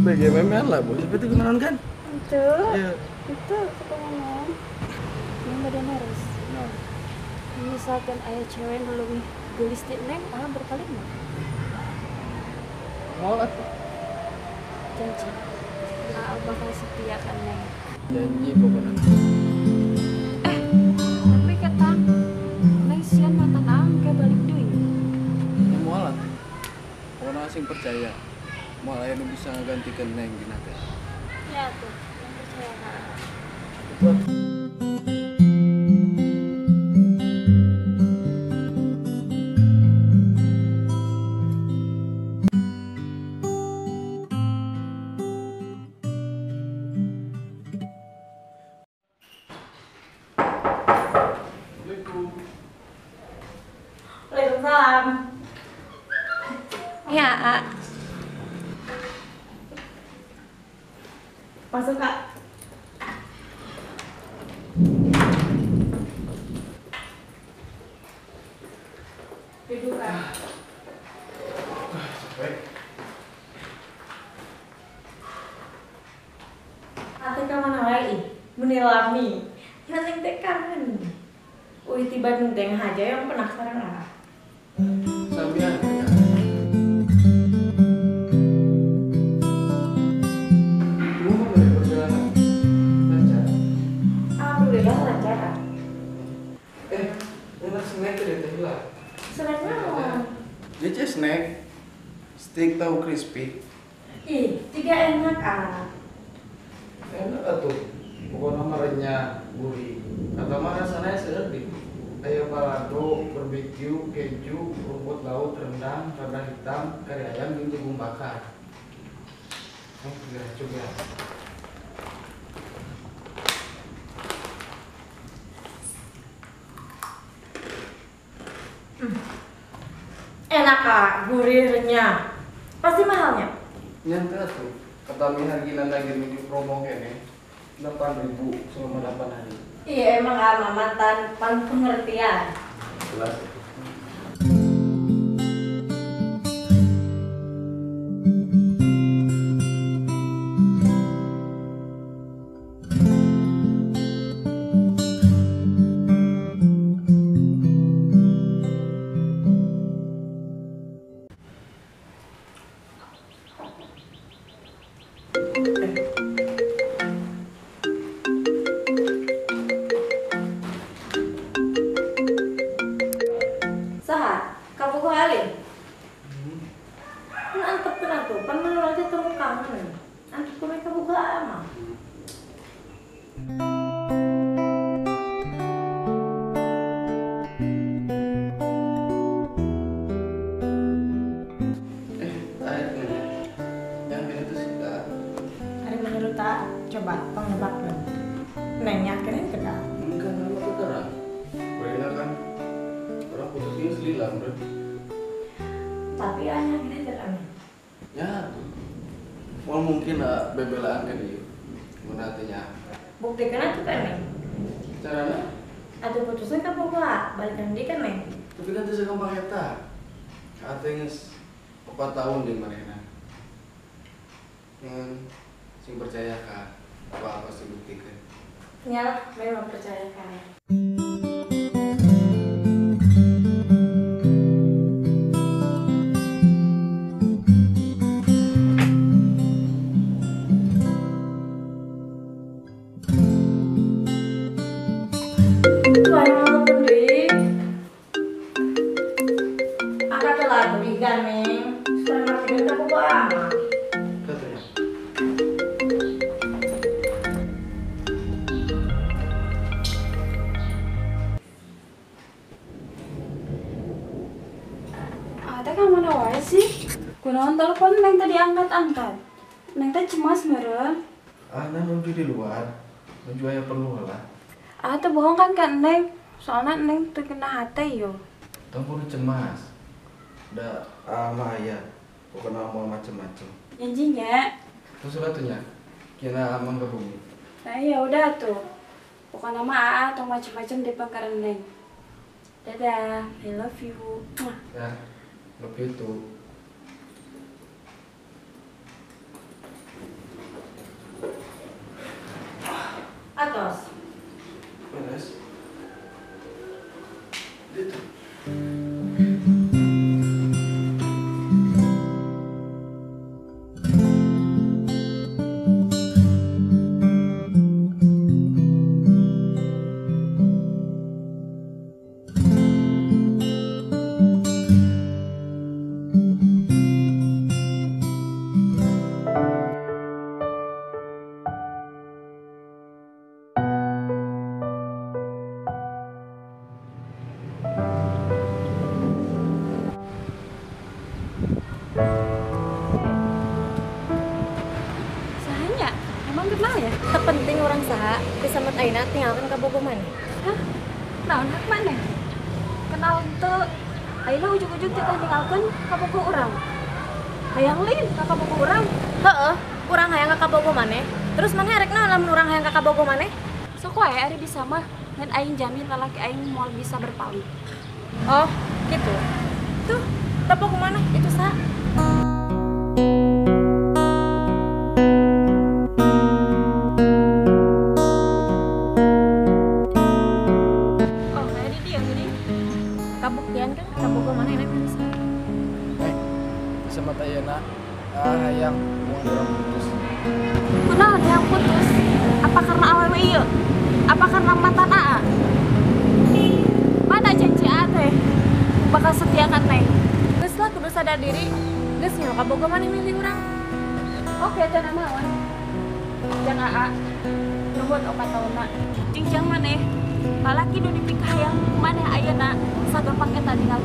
BGMM lah, bos. Seperti kenalan kan? Itu. Ya. Itu ketemu. Yang badan harus. No. Misalkan ayah cewek nu leuwih geulis ti Neng, ah berpaling mah. Mau atuh. Janji. Ah bakal setia ka Neng. Janji pokoknya. Tapi ketang Neng sieun mantan Aang kayak balik deui. Ya moal atuh. Pokoknya sing percaya. Moal aya nu bisa ngagantikeun Neng dina teh. Ya tuh, yang percaya ka Aang. Itu atuh. Waalaikumsalam. Ya, A. Masuk, Kak. Duduk, Kak. Capek. Ate ka mana wae ih? Meni lami. Neng teh kangen. Uih ti Bandung teh aja yang penasaran ah. Sambian. Lu mau perjalanan lancar? Alhamdulillah lancar, Kak. Enak snack teh teh lah. Snack naon? JC snack. Steak tahu crispy. Ih, tiga enak ah. Enak atuh. Pokoknya mah renyah, gurih. Atau mah rasanya sedih. Kayak balado, barbecue, keju, rumput laut, rendang, lada hitam, kari ayam, dan jagung bakar. Segera coba. Enak Kak, gurih, renyah. Pasti mahalnya? Nyantai tuh. Kata hargina lagi di promo kene 8.000 selama 8 hari. Iya emang ama mantan pan pengertian. Jelas. Saha, kamu kok alin? Antep kena tuh, pan menurut aja temu kangen. Antep kena kamu gak ama. Air nih. Yang ini tuh sih kak. Ada menurut tak? Coba pengebakan. Neng yakin ke kak? Enggak, enggak keterang. Boleh kan? Orang putusnya selila, bro. Tapi ayah gini terang. Ya, mau mungkin lah bebelaan kan dia, menatinya. Buktikan tuh kan neng? Caranya? Atau putusnya kan pokok balikan dia kan neng? Tapi kan itu segampang eta. Katanya 4 tahun di mana? Ngan, sing percaya kak, apa pasti buktikan. Ya, memang percaya kak. Ate ka mana wae sih? Kunaon telepon Neng tadi angkat-angkat. Neng teh cemas meureun. Ah, nah nuju di luar. Nuju aya perlu lah. Ah, teh bohong kan ka Neng. Soalnya Neng teu kena hate yo. Tong kudu cemas. Da ama aya. Pokoknya mau macem-macem. Janjinya. Terus lah tuh nya. Kira amang ke bumi. Nah, ya udah tuh. Pokoknya mah aa atau macem-macem di pangkaran Neng. Dadah, I love you. Mwah. Ya, love you too. Ayeuna tinggalkeun kabogoh maneh. Hah? Naon hak maneh? Kenal teu? Ayeuna ujug-ujug teh ninggalkeun kabogoh urang. Hayang lin ka kabogoh urang. Heeh, urang hayang ka kabogoh maneh. Terus maneh arek naon lamun urang hayang ka kabogoh maneh? Sok wae ari bisa mah, ngan aing jamin lalaki aing moal bisa berpaling. Oh, gitu. Tuh, tepo kumaha itu sa? Oh, kayak di dia gini. Kabuktian kan kabogoh maneh enak bisa. Bisa mata ayeuna hayang hubungan urang putus. Kunaon hayang putus? Apa karena awewe ieu? Apa karena mantan AA? Mana janji AA teh? Bakal setia ka Neng. Geus lah kudu sadar diri. Geus nyaho kabogoh maneh milih urang. Oke, teu nanaon. Jang AA nuhun 4 taunna. Jeung jang maneh, lalaki nu dipikahayang ku maneh ayeuna sagampang eta ninggalkeun